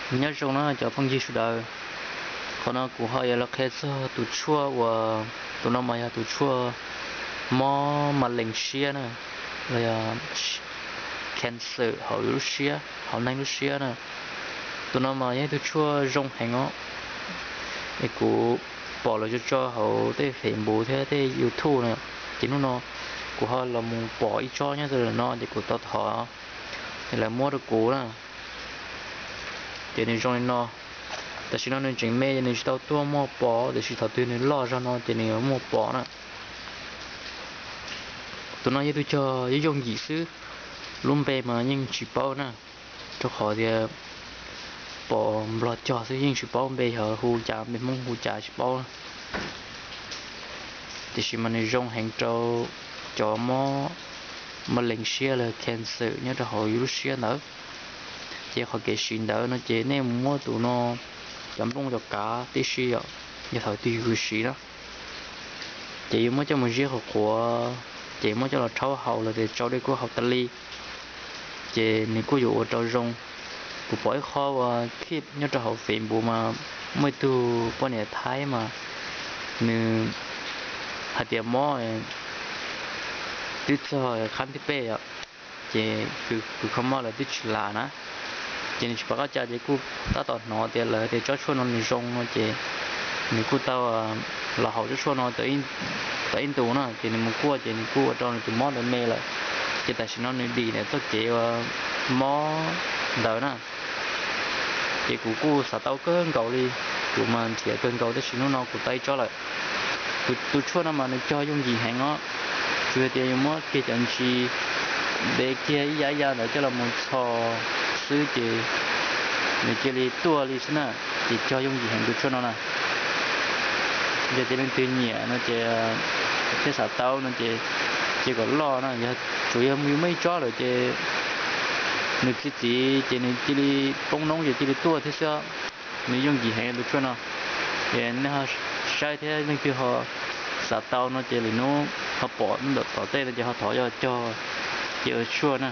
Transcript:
Nyob zoo na cov phooj ywg sawv daws, qhov no kuv ho yuav los qhia txog tus tshuaj uas, tus no mas yog tus tshuaj mob ma lees siab na, los yog cancer hauv lub siab, hauv neeg lub siab na. Tus no mas yog ib tug tshuaj zoo heev os. Es kuv pom lawv tso tso hauv tej Facebook thiab tej YouTube na, ces hnub no kuv ho los mus pom ib tsob nyob rau no ces kuv tau thov, ces lawv muab rau kuv na. Ces nws zoo li no. Tam sim no nws tseem me ces nws tsis tau tuaj muaj pos, tiam sis thaum twg nws loj zog no ces nws yuav muaj pos na. Tus no yog ib tug cog yooj yooj yim xwb, lub npe mas yeej tsis paub na, rau qhov tias pom nplog cog xwb yeej tsis paub npe yog hu cas, npe Hmoob hu cas tsis paub. Tiam sis mas nws zoo heev rau cov mob ma lees siab los cancer nyob rau hauv yus lub siab ntawd. Ces qhov kev siv ntawd no ces nej mus muab tus no, cov nplooj cov kav tib si os, yog thaum twg yus siv na, ces yuav muab coj mus ziab qhuav qhuav, ces muab coj los rhaub haus los tias tsau dej kub haus tas li, ces nws kuj yuav ua rau zoo. Kuv pom ib qho uas clip nyob rau hauv Facebook mas muaj ib tug poj niam Thaib mas nws hais tias mob twb txog qhab nthib peb os, ces kws kho mob lawv twb tsis lam na, ces nws tsis pom qab cas ces kuj tab tom hnov tias lawv tias tsob tshuaj no nws zoo no ces nws kuj tau los haus tsob tshuaj no tau ib ntus na, ces nws mus kuaj ces nws kuj ua rau nws tus mob ntawd me lawm. Ces tam sim no nws dim ntawm txoj kev uas mob ntawd na. Ces kuv kuj xav tau kawg nkaus li, kuv mas nrhiav kawg nkaus tab sis hnub no kuv tau ib tsob lawm. Tus tshuaj no mas nws cog yooj yim heev os, tsuas yog tias yuav muab kiag cov ntsis, ntev kiag ib yav ib yav ntawd coj los mus txhos xwb ces nws cia li tuaj li xwb na. Ces cog yooj yim heev tus tshuaj no na. Yog tias leej twg nyiam no ces thiab xav tau no ces cia kom loj na, yog tsuas yog yus muaj ib tsob lawm ces nws txi txiv ces nws cia li poob noob ces cia li tuaj thiab xwb. Nws yooj yim heev tus tshuaj no. Ces nej ho saib thiab leej twg ho xav tau no ces lwm hnub ho pom tom tej no ces ho thov coj cog ua tshuaj na.